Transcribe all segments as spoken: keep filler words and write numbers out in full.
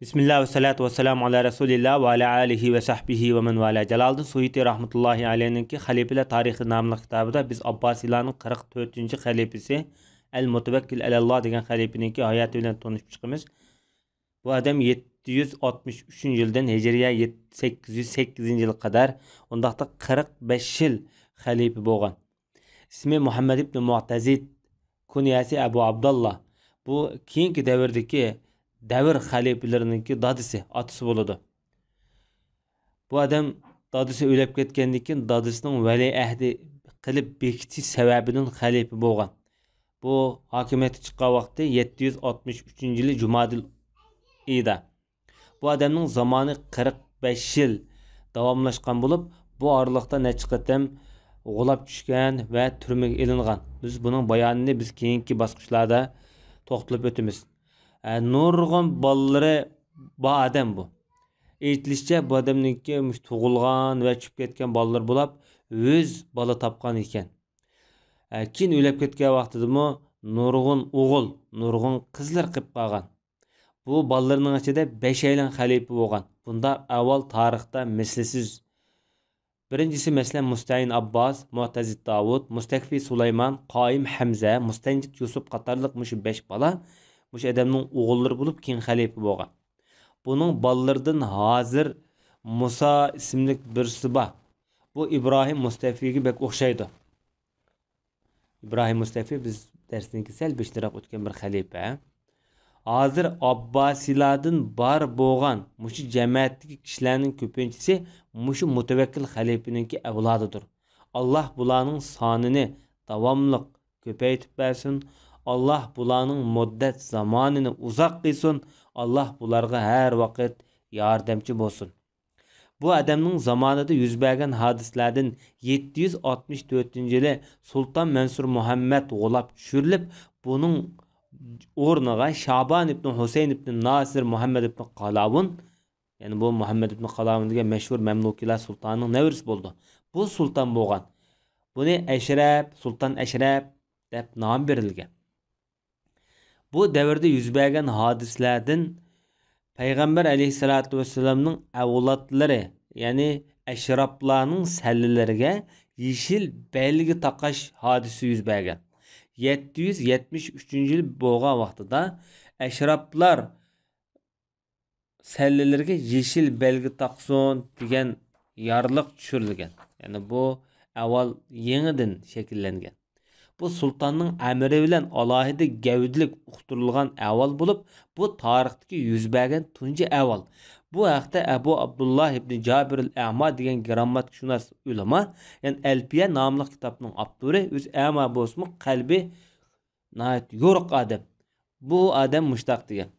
بىسمىللا ۋەسسالاتۇ ۋەسسالامۇ ئالا رەسۇلىللا ۋە ئالا ئالىھى ۋە سەھبىھى ۋە مەن ۋالا. جالالىدىن سۇيۇتى رەھمەتۇللاھى ئەلەيھنىڭكى خەلىپىلەر تارىخى ناملىق كىتابىدا بىز ئابباسىيلارنىڭ قىرىق تۆتىنچى خەلىپىسى ئەل مۇتەۋەككىل ئەلەللا دېگەن خەلىپىنىڭكى ھاياتى بىلەن تونۇشۇپ چىقىمىز. بۇ ئادەم يەتتە يۈز ئاتمىش ئۈچىنچى يىلدىن ھىجرىيە يەت-، سەككىز يۈز سەككىزىنچى يىلغا قەدەر، ئۇنداقتا قىرىق بەش يىل خەلىپە بولغان. ئىسمى مۇھەممەد ئىبن مۇئتەزىد، كۇنيەسى ئەبۇ ئابداللا. بۇ كېيىنكى دەۋردىكى دەۋر خەلىپىلىرىنىڭكى دادىسى، ئاتىسى بولىدۇ. بۇ ئادەم دادىسى ئۆلۈپ كەتكەندىن كېيىن، دادىسىنىڭ ۋەلىئەھدى قىلىپ بېكىتىش سەۋەبىدىن خەلىپە بولغان. بۇ ھاكىمىيەتكە چىققان ۋاقتى يەتتە يۈز ئاتمىش ئۈچىنچى يىلى جۇمادىل ئىدا. بۇ ئادەمنىڭ زامانى قىرىق بەش يىل داۋاملاشقان بولۇپ، بۇ ئارىلىقتا نەچچە قېتىم غۇلاپ چۈشكەن ۋە تۈرمىگە ئېلىنغان. بىز بۇنىڭ بايانىنى بىز كېيىنكى باسقۇچلاردا توختىلىپ ئۆتىمىز. ئە، نۇرغۇن بالىلىرى بار ئادەم بۇ. ئېيتىلىشىچە، بۇ ئادەمنىڭكى مۇشۇ تۇغۇلغان ۋە چۈشۈپ كەتكەن بالىلىرى بولاپ، ئۆز بالا تاپقان ئىكەن. ئە، كېيىن ئۆلۈپ كەتكەن ۋاقتىدىمۇ نۇرغۇن ئوغۇل، نۇرغۇن قىزلار قېلىپ قالغان. بۇ بالىلىرىنىڭ ئىچىدە بەشەيلەن خەلىپە بولغان. بۇنداق ئەھۋال تارىختا مىسلىسىز. بىرىنچىسى، مەسىلەن، مۇستەئىن ئابباس، مۇئتەزىد داۋۇت، مۇستەكفى سۇلايمان، قايىم ھەمزە، مۇستەنجىد يۈسۈپ قاتارلىق مۇشۇ بەش بالا مۇشۇ ئادەمنىڭ ئوغۇللىرى بولۇپ، كېيىن خەلىپە بولغان. بۇنىڭ بالىلىرىدىن ھازىر مۇسا ئىسىملىك بىرسى بار. بۇ ئىبراھىم مۇستەفىگە بەك ئوخشايدۇ. ئىبراھىم مۇستەفى بىز دەرستىن كېيىن سەل بېشىدىراق ئۆتكەن بىر خەلىپە. ھازىر ئابباسىيلاردىن بار بولغان مۇشۇ جەمەتتىكى كىشىلەرنىڭ كۆپىنچىسى مۇشۇ مۇتەۋەككىل خەلىپىنىڭكى ئەۋلادىدۇر. ئاللاھ بۇلارنىڭ سانىنى داۋاملىق كۆپەيتىپ بەرسۇن. ئاللاھ بۇلارنىڭ مۇددەت زامانىنى ئۇزاق قىلسۇن. ئاللاھ بۇلارغا ھەر ۋاقىت ياردەمچى بولسۇن. بۇ ئادەمنىڭ زامانىدا يۈز بەرگەن ھادىسىلەردىن يەتتە يۈز ئاتمىش تۆتىنچى يىلى سۇلتان مەنسۇر مۇھەممەد غۇلاپ چۈشۈرۈلۈپ، بۇنىڭ ئورنىغا شابان ئىبن ھۈسەيىن ئىبن ناسىر مۇھەممەد ئىبن قالاۋۇن، يەنى بۇ مۇھەممەد ئىبن قالاۋۇن دېگەن مەشھۇر مەملۇكىيلار سۇلتانىنىڭ نەۋرىسى بولىدۇ. بۇ سۇلتان بولغان. بۇنى ئەشرەپ، سۇلتان ئەشرەپ دەپ نام بېرىلگەن. بۇ دەۋردە يۈز بەرگەن ھادىسىلەردىن پەيغەمبەر ئەلەيھىسسالاتۇ ۋەسسالامنىڭ ئەۋلادلىرى، يەنى ئەشراپلارنىڭ سەللىلىرىگە يېشىل بەلگە تاقاش ھادىسىسى يۈز بەرگەن. يەتتە يۈز يەتمىش ئۈچىنچى يىل بولغان ۋاقتىدا ئەشراپلار سەللىلىرىگە يېشىل بەلگە تاقسۇن دېگەن يارلىق چۈشۈرۈلگەن. يەنى بۇ ئەھۋال يېڭىدىن شەكىللەنگەن. بۇ سۇلتاننىڭ ئەمرى بىلەن ئالاھىدە گەۋدىلىك ئۇقتۇرۇلغان ئەھۋال بولۇپ، بۇ تارىختىكى يۈز بەرگەن تۇنجى ئەھۋال. بۇ ھەقتە ئەبۇ ئابدۇللا ئىبنى جابىرىل ئەما دېگەن گىرامماتىكىشۇناس ئۆلىما، يەنى ئەلپىيە ناملىق كىتابنىڭ ئاپتورى، ئۆزى ئەما بولسىمۇ، قەلبى ناھايىتى يورۇق ئادەم. بۇ ئادەم مۇشتاق دېگەن: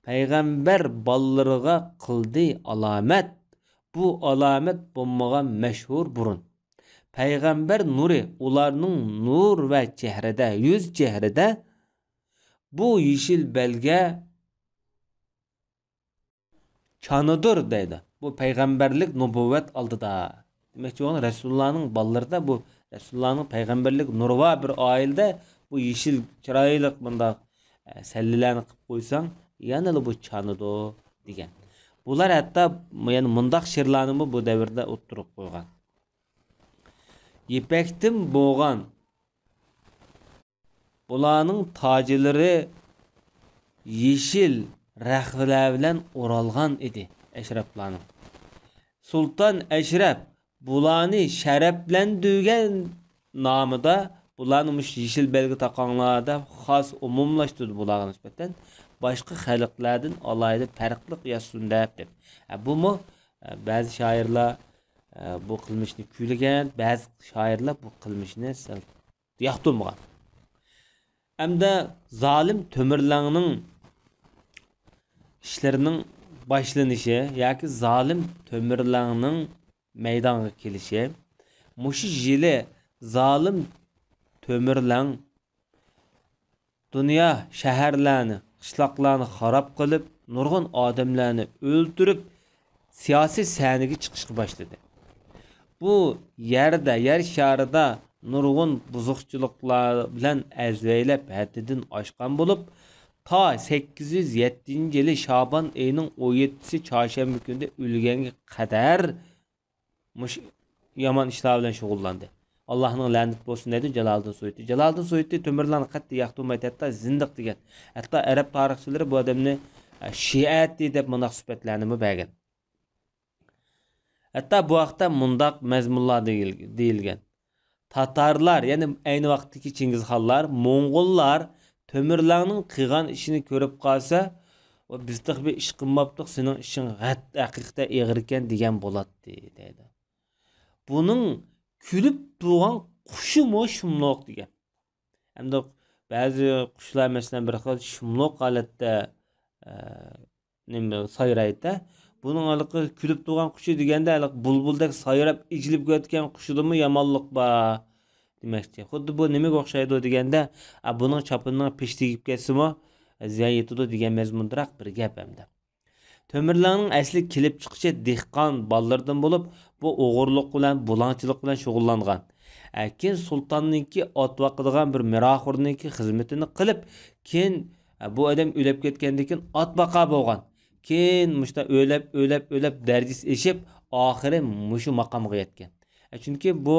پەيغەمبەر بالىلىرىغا قىلدى ئالامەت، بۇ ئالامەت بولمىغان مەشھۇر بۇرۇن. پەيغەمبەر نۇرى ئۇلارنىڭ نۇر ۋە چېھرىدە، يۈز چېھرىدە، بۇ يېشىل بەلگە چانىدۇر دەيدۇ. بۇ پەيغەمبەرلىك نۇبۇۋۋەت ئالدىدا. دېمەكچى بولغان رەسۇلۇللانىڭ بالىلىرىدا بۇ رەسۇلۇللانىڭ پەيغەمبەرلىك نۇرى بار بىر ئائىلىدە بۇ يېشىل چىرايلىق مۇنداق، ئە، سەللىلەرنى قىلىپ قويساڭ، يەنىلا بۇ چانىدۇ دېگەن. بۇلار ھەتتا يەنە مۇنداق شېئىرلارنىمۇ بۇ دەۋردە ئوتتۇرىغا قويغان. يىپەكتىن بولغان بۇلارنىڭ تاجلىرى يېشىل رەخنىلەر بىلەن ئورالغان ئىدى، ئەشرەپلارنىڭ. سۇلتان ئەشرەپ بۇلارنى شەرەپلەندۈرگەن نامىدا، بۇلارنى مۇشۇ يېشىل بەلگە تاقاڭلار دەپ خاس ئومۇملاشتۇردى بۇلارغا نىسبەتەن، باشقا خەلقلەردىن ئالاھىدە پەرقلىق يازسۇن دەپ، دەپ. ھە، بۇمۇ، ھە، بەزى شائىرلار، ھە، بۇ قىلمىشنى كۈيلىگەن، بەزى شائىرلار بۇ قىلمىشنى سەل ياقتۇرمىغان. ئەمدى زالىم تۆمۈرلەڭنىڭ ئىشلىرىنىڭ باشلىنىشى ياكى زالىم تۆمۈرلەڭنىڭ مەيدانغا كېلىشى. مۇشۇ يىلى زالىم تۆمۈرلەڭ دۇنيا شەھەرلەرنى، قىشلاقلارنى خاراب قىلىپ، نۇرغۇن ئادەملەرنى ئۆلتۈرۈپ، سىياسىي سەھنىگە چىقىشقا باشلىدى. بۇ يەردە، يەر شارىدا نۇرغۇن بۇزۇقچىلىقلار بىلەن ئەزۋەيلەپ ھەددىدىن ئاشقان بولۇپ، تا سەككىز يۈز يەتتىنچى يىلى شابان ئېيىنىڭ ئون يەتتىسى چارشەنبە كۈنىدە ئۆلگەنگە قەدەر مۇشۇ يامان ئىشلار بىلەن شۇغۇللاندى. ئاللاھنىڭ لەنىتى بولسۇن دەيدۇ جالالىدىن سۇيۇتى. جالالىدىن سۇيۇتى تۆمۈرلەڭنى قەتئىي ياقتۇرمايتتى، ھەتتا زىندىق دېگەن. ھەتتا ئەرەب تارىخچىلىرى بۇ ئادەمنى، ئە، شىئەتى دەپ مۇنداق سۈپەتلەرنىمۇ بەرگەن. ھەتتا بۇ ھەقتە مۇنداق مەزمۇنلار دېيىل-، دېيىلگەن. تاتارلار، يەنى ئەينى ۋاقىتتىكى چىڭگىزخانلار، موڭغۇللار تۆمۈرلەڭنىڭ قىلغان ئىشىنى كۆرۈپ قالسا، «ۋە بىز تېخى بىر ئىش قىلماپتۇق، سېنىڭ ئىشىڭ ھەت-، ھەقىقەتەن ئېغىر ئىكەن» دېگەن بولاتتى، دەيدۇ. بۇنىڭ كۈلۈپ تۇرغان قۇشىمۇ شۇملۇق دېگەن. ئەمدى بەزى قۇشلار، مەسىلەن، بىر خىل شۇملۇق ھالەتتە، ئە، نېمە، سايرايدۇ. بۇنىڭ ھېلىقى كۈلۈپ تۇرغان قۇشى دېگەندە، ھېلىقى بۇلبۇلدەك سايراپ ئېچىلىپ كېتىدىغان قۇشىدىمۇ يامانلىق بار دېمەكچى. خۇددى بۇ نېمىگە ئوخشايدۇ دېگەندە، ئا، بۇنىڭ چاپىنىنىڭ پېشى تېگىپ كەتسىمۇ، زىيان يېتىدۇ دېگەن مەزمۇندىراق بىر گەپ ئەمدى. تۆمۈرلەڭنىڭ ئەسلى كېلىپ چىقىشى دېھقان بالىلىرىدىن بولۇپ، بۇ ئوغرىلىق بىلەن، بۇلاڭچىلىق بىلەن شۇغۇللانغان. ئە، كېيىن سۇلتاننىڭكى ئات باقىدىغان بىر مېراخورنىڭكى خىزمىتىنى قىلىپ، كېيىن، ئە، بۇ ئادەم ئۆلۈپ كەتكەندىن كېيىن ئات باقار بولغان. كېيىن مۇشۇنداق ئۆلەپ، ئۆلەپ، ئۆلەپ دەرىجىسى ئېشىپ، ئاخىرى مۇشۇ ماقامغا يەتكەن. ئە، چۈنكى بۇ،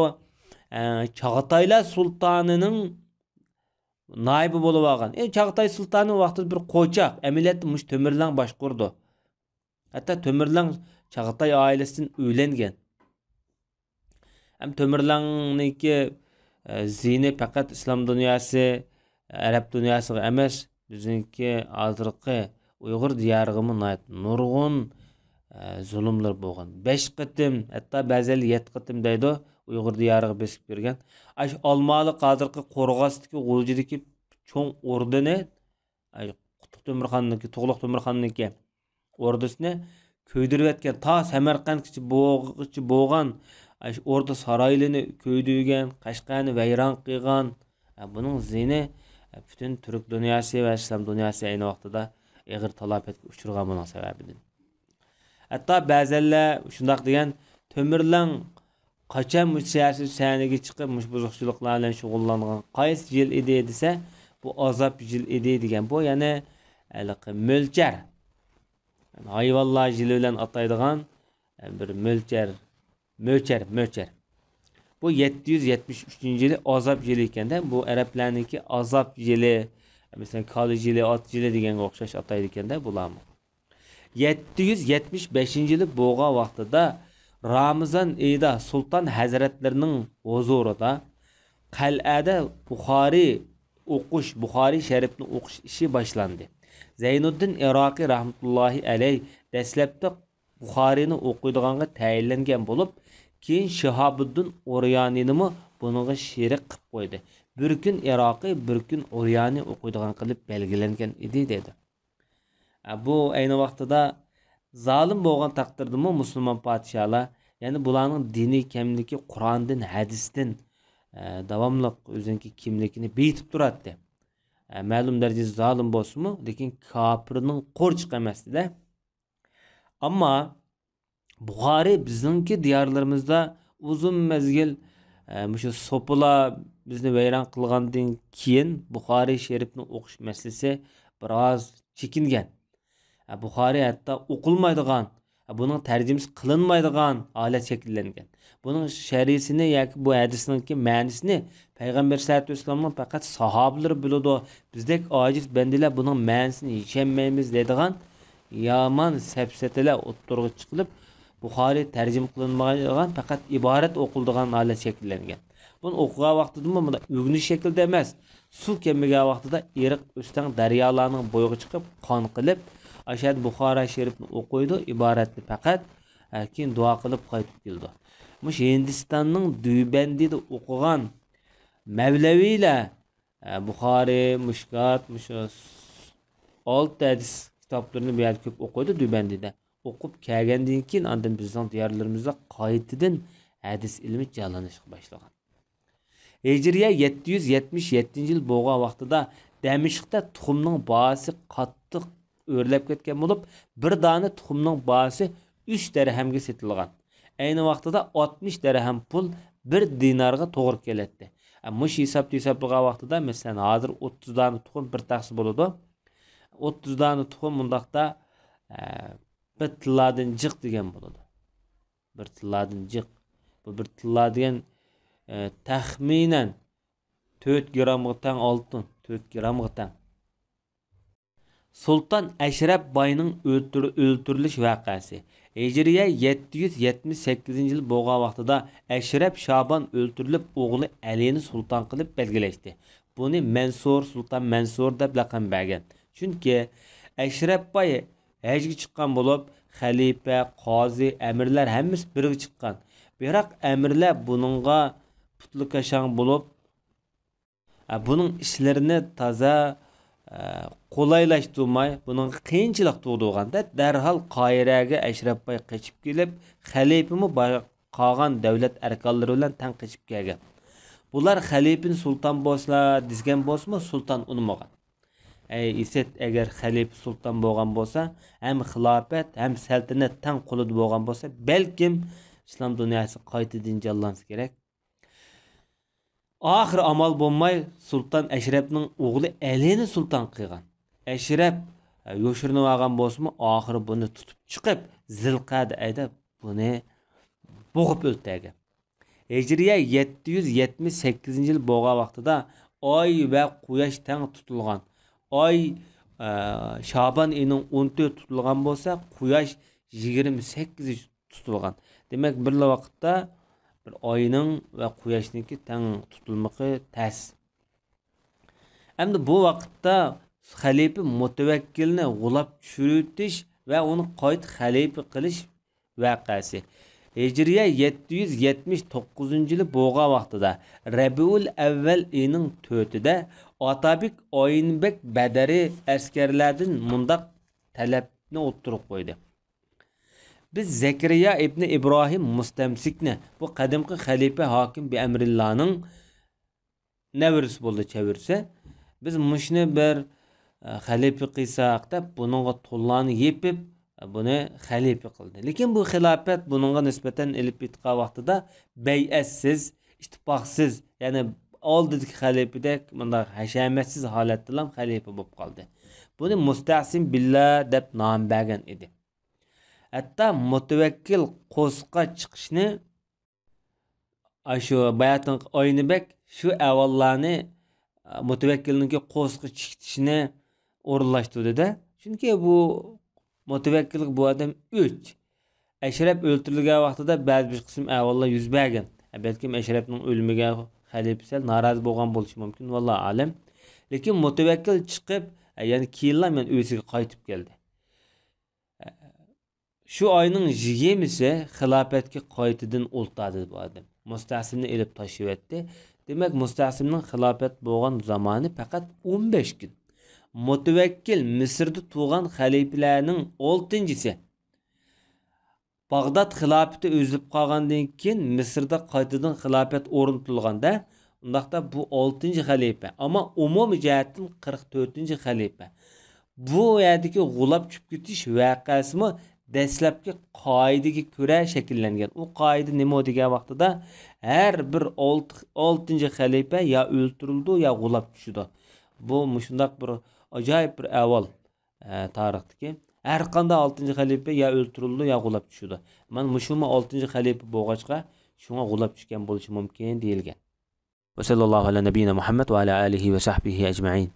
ئە، چاغاتايلار سۇلتانىنىڭ نايىبى بولۇپ ئالغان. ئە، چاغاتاي سۇلتانى ۋاقتىدا بىر قوچاق، ئەمەلىيەتتە مۇشۇ تۆمۈرلەڭ باشقۇرىدۇ. ھەتتا تۆمۈرلەڭ چاغاتاي ئائىلىسىدىن ئۆيلەنگەن. ھەم تۆمۈرلەڭنىڭكى، ئە، زىيىنى پەقەت ئىسلام دۇنياسى، ئەرەب دۇنياسىغا ئەمەس، بىزنىڭكى ھازىرقى ئۇيغۇر دىيارىغىمۇ ناھايىتى نۇرغۇن، ئە، زۇلۇملىرى بولغان. بەش قېتىم، ھەتتا بەزىلەر يەتتە قېتىم دەيدۇ، ئۇيغۇر دىيارىغا بېسىپ كىرگەن. ئاشۇ ئالمالىق، ھازىرقى قورغاستىكى غۇلجىدىكى چوڭ ئوردىنى، ئاي، قۇتلۇق تۆمۈرخاننىڭكى، تۇغلۇق تۆمۈرخاننىڭكى ئوردىسىنى كۆيدۈرۈۋەتكەن، تا سەمەرقەنتكىچە بوغىغىچە بولغان، ئاي، شۇ ئوردا سارايلىرىنى كۆيدۈرگەن، قەشقەرنى ۋەيران قىلغان. ئە، بۇنىڭ زىيىنى، ئە، پۈتۈن تۈرك دۇنياسى ۋە ئىسلام دۇنياسى ئەينى ۋاقتىدا ئېغىر تالاپەتكە ئۇچرىغان بۇنىڭ سەۋەبىدىن. ھەتتا بەزەنلەر شۇنداق دېگەن، تۆمۈرلەڭ قاچان مۇشۇ سىياسىي سەھنىگە چىقىپ، مۇشۇ بۇزۇقچىلىقلار بىلەن شۇغۇللانغان، قايسى يىل ئىدى دېسە، بۇ ئازاب يىل ئىدى دېگەن. بۇ يەنى ھېلىقى مۆلچەر، ھايۋانلار يىلى بىلەن ئاتايدىغان بىر مۆلچەر، مۆچەر، مۆچەر. بۇ يەتتە يۈز يەتمىش ئۈچىنچى يىلى ئازاب يىلى ئىكەندە، بۇ ئەرەبلەرنىڭكى ئازاب يىلى، مەسىلەن، كالا يىلى، ئات يىلى دېگەنگە ئوخشاش ئاتايدىكەندە بۇلارمۇ. يەتتە يۈز يەتمىش بەشىنچى يىلى بولغان ۋاقتىدا، رامىزان ئېيىدا سۇلتان ھەزرەتلىرىنىڭ ھۇزۇرىدا قەلئەدە بۇخارى ئوقۇش، بۇخارى شەرىپنى ئوقۇش ئىشى باشلاندى. زەينۇددىن ئىراقىي رەھمەتۇللاھى ئەلەيھ دەسلەپتە بۇخارىنى ئوقۇيدىغانغا تەيىنلەنگەن بولۇپ، كېيىن شىھابۇددىن ئوريانىنىمۇ بۇنىڭغا شېرىك قىلىپ قويدى. بىر كۈن ئىراقىي، بىر كۈن ئوريانى ئوقۇيدىغان قىلىپ بەلگىلەنگەن ئىدى، دەيدۇ. ئە، بۇ ئەينى ۋاقتىدا زالىم بولغان تەقدىردىمۇ مۇسۇلمان پادىشاھلار، يەنى بۇلارنىڭ دىنىي كىملىكى قۇراندىن، ھەدىستىن، ئە، داۋاملىق ئۆزىنىڭكى كىملىكىنى بېيىتىپ تۇراتتى. ئە، مەلۇم دەرىجىدە زالىم بولسىمۇ، لېكىن كاپىرنىڭ قورچىقى ئەمەستى-دە. ئەمما بۇخارى بىزنىڭكى دىيارلىرىمىزدا ئۇزۇن مەزگىل، ئە، مۇشۇ سوپىلار بىزنى ۋەيران قىلغاندىن كېيىن بۇخارى شېرىپنى ئوقۇش مەسىلىسى بىراز چېكىنگەن. ئە، بۇخارى ھەتتا ئوقۇلمايدىغان، ئە، بۇنىڭ تەرجىمىسى قىلىنمايدىغان ھالەت شەكىللەنگەن. بۇنىڭ شەرھىسىنى ياكى بۇ ھەدىسنىڭكى مەنىسىنى پەيغەمبەر سەللەللاھۇ ئەلەيھى ۋەسەللەمنىڭ پەقەت ساھابىلىرى بىلىدۇ. بىزدەك ئاجىز بەندىلەر بۇنىڭ مەنىسىنى يېتىشەلمەيمىز دەيدىغان يامان سەپسەتىلەر ئوتتۇرىغا چىقىرىلىپ، بۇخارى تەرجىمە قىلىنمايدىغان، پەقەت ئىبارەت ئوقۇلىدىغان ھالەت شەكىللەنگەن. بۇنى ئوقۇغان ۋاقتىدىمۇ مۇنداق ئۆگىنىش شەكلىدە ئەمەس، سۇ كەلمىگەن ۋاقتىدا ئېرىق ئۆستەڭ دەريالارنىڭ بويىغا چىقىپ، قان قىلىپ، ئاشۇ يەردە بۇخارا شېرىپنى ئوقۇيدۇ، ئىبارەتنى پەقەت، ئە، كېيىن دۇئا قىلىپ قايتىپ كېلىدۇ. مۇشۇ ھىندىستاننىڭ دۈبەندىدە ئوقۇغان مەۋلەۋىلەر، ئە، بۇخارى، مۇشكات، مۇشۇ ئالتە ھەدىس كىتابلىرىنى بۇ يەردە كۆپ ئوقۇيدۇ، دۈبەندىدە. ئوقۇپ كەلگەندىن كېيىن، ئاندىن بىزنىڭ دىيارلىرىمىزدا قايتىدىن ھەدىس ئىلمى جانلىنىشقا باشلىغان. ھىجرىيە يەتتە يۈز يەتمىش يەتتىنچى يىل بولغان ۋاقتىدا دەمىشقتە تۇخۇمنىڭ باھاسى قاتتىق ئۆرلەپ كەتكەن بولۇپ، بىر دانە تۇخۇمنىڭ باھاسى ئۈچ دەرھەمگە سېتىلغان. ئەينى ۋاقتىدا ئاتمىش دەرھەم پۇل بىر دىنارغا توغرا كېلەتتى. ئە، مۇشۇ ھېسابتا ھېسابلىغان ۋاقتىدا، مەسىلەن، ھازىر ئوتتۇز دانە تۇخۇم بىر تەخسە بولىدۇ. ئوتتۇز دانە تۇخۇم مۇنداقتا، ئە، بىر تىللادىن جىق دېگەن بولىدۇ. بىر تىللادىن جىق. بۇ بىر تىللا دېگەن، ئە، تەخمىنەن تۆت گىرامغا تەڭ ئالتۇن، تۆت گىرامغا تەڭ. سۇلتان ئەشرەپ باينىڭ ئۆلتۈر-، ئۆلتۈرۈلۈش ۋەقەسى. ھىجرىيە يەتتە يۈز يەتمىش سەككىزىنچى يىل بولغان ۋاقتىدا ئەشرەپ شابان ئۆلتۈرۈلۈپ، ئوغلى ئەلىنى سۇلتان قىلىپ بەلگىلەشتى. بۇنى مەنسۇر، سۇلتان مەنسۇر دەپ لەقەم بەرگەن. چۈنكى ئەشرەپ باي ھەجگە چىققان بولۇپ، خەلىپە، قازى، ئەمىرلەر ھەممىسى بىرگە چىققان. بىراق ئەمىرلەر بۇنىڭغا پۇتلىكاشاڭ بولۇپ، ئە، بۇنىڭ ئىشلىرىنى تازا، ئە، قولايلاشتۇرماي، بۇنىڭغا قىيىنچىلىق تۇغدۇرغاندا، دەرھال قاھىرەگە ئەشرەپ باي قېچىپ كېلىپ، خەلىپىمۇ با-، قالغان دۆلەت ئەركانلىرى بىلەن تەڭ قېچىپ كەلگەن. بۇلار خەلىپىنى سۇلتان بولسىلا دېگەن بولسىمۇ، سۇلتان ئۇنىمىغان. ئەي ئىسەت، ئەگەر خەلىپە سۇلتان بولغان بولسا، ھەم خىلاپەت، ھەم سەلتەنەت تەڭ قولىدا بولغان بولسا، بەلكىم ئىسلام دۇنياسى قايتىدىن جانلانسا كېرەك. ئاخىرى ئامال بولماي، سۇلتان ئەشرەپنىڭ ئوغلى ئەلىنى سۇلتان قىلغان. ئەشرەپ، ئە، يوشۇرۇنۇۋالغان بولسىمۇ، ئاخىرى بۇنى تۇتۇپ چىقىپ، زىلقەدە ھەيدەپ، بۇنى بوغۇپ ئۆلتۈرگەن. ھىجرىيە يەتتە يۈز يەتمىش سەككىزىنچى يىل بولغان ۋاقتىدا ئاي ۋە قۇياش تەڭ تۇتۇلغان. ئاي، ئە، شابان ئېيىنىڭ ئون تۆتى تۇتۇلغان بولسا، قۇياش يىگىرمە سەككىزى تۇتۇلغان. دېمەك، بىرلا ۋاقىتتا بىر ئاينىڭ ۋە قۇياشنىڭكى تەڭ تۇتۇلمىقى تەس. ئەمدى بۇ ۋاقىتتا خەلىپە مۇتەۋەككىلنى غۇلاپ چۈشۈرۈۋېتىش ۋە ئۇنى قايتا خەلىپە قىلىش ۋەقەسى. ھىجرىيە يەتتە يۈز يەتمىش توققۇزىنچى يىلى بولغان ۋاقتىدا، رەبىئۇل ئەۋۋەل ئېيىنىڭ تۆتىدە ئاتابېك ئاينىبەگ بەدەرى ئەسكەرلەردىن مۇنداق تەلەپنى ئوتتۇرىغا قويدى: بىز زەكەرىيا ئىبنى ئىبراھىم مۇستەمسىكنى، بۇ قەدىمكى خەلىپە ھاكىم بىئەمرىللانىڭ نەۋرىسى بولدى، چەۋرىسى. بىز مۇشۇنى بىر، ئە، خەلىپە قىلساق دەپ، بۇنىڭغا توللارنى يېپىپ، ئە، بۇنى خەلىپە قىلدى. لېكىن بۇ خىلاپەت بۇنىڭغا نىسبەتەن ئېلىپ ئېيتقان ۋاقتىدا بەيئەتسىز، ئىتتىپاقسىز، يەنى ئالدىدىكى خەلىپىدەك مۇنداق ھەشەمەتسىز ھالەتتىلا خەلىپە بولۇپ قالدى. بۇنى مۇستەسىم بىللا دەپ نام بەرگەن ئىدى. ھەتتا مۇتەۋەككىل قورسىققا چىقىشنى، ئاشۇ باياتىنقى ئاينىبەگ شۇ ئەھۋاللارنى، مۇتەۋەككىلنىڭكى قورسىقى چىقىشىنى ئورۇنلاشتۇردى-دە. چۈنكى بۇ مۇتەۋەككىلگە بۇ ئادەم ئۆچ. ئەشرەپ ئۆلتۈرۈلگەن ۋاقتىدا بەزى بىر قىسىم ئەھۋاللار يۈز بەرگەن. بەلكىم ئەشرەپنىڭ ئۆلۈمىگە خەلىپە سەل نارازى بولغان بولۇشى مۇمكىن، ۋاللاھۇ ئەلەم. لېكىن مۇتەۋەككىل چىقىپ، يەنى كېيىنلا مەن ئۆزىگە قايتىپ كەلدى. شۇ ئاينىڭ يىگىرمىسى خىلاپەتكە قايتىدىن ئولتۇردى بۇ ئادەم. مۇستەسىمنى ئېلىپ تاشلىۋەتتى. دېمەك، مۇستەسىمنىڭ خىلاپەت بولغان زامانى پەقەت ئون بەش كۈن. مۇتەۋەككىل مىسىردا تۇغان خەلىپىلەرنىڭ ئالتىنچىسى. باغداد خىلاپىتى ئۈزۈلۈپ قالغاندىن كېيىن، مىسىردا قايتىدىن خىلاپەت ئورنىتىلغاندا، ئۇنداقتا بۇ ئالتىنچى خەلىپە، ئەمما ئومۇمىي جەھەتتىن قىرىق تۆتىنچى خەلىپە. بۇ يەردىكى غۇلاپ چۈشۈپ كېتىش ۋەقەسىمۇ دەسلەپكى قائىدىگە كۆرە شەكىللەنگەن. ئۇ قائىدە نېمە دېگەن ۋاقتىدا، ھەر بىر ئالت-، ئالتىنچى خەلىپە يا ئۆلتۈرۈلىدۇ، يا غۇلاپ چۈشىدۇ. بۇ مۇشۇنداق بىر ئاجايىپ بىر ئەھۋال، ئە، تارىختىكى. ھەر قانداق ئالتىنچى خەلىپە يا ئۆلتۈرۈلىدۇ، يا غۇلاپ چۈشىدۇ. مانا مۇشۇمۇ ئالتىنچى خەلىپە بولغاچقا، شۇڭا غۇلاپ چۈشكەن بولۇشى مۇمكىن دېيىلگەن. وصلى الله على نبينا محمد وعلى آله وصحبه أجمعين.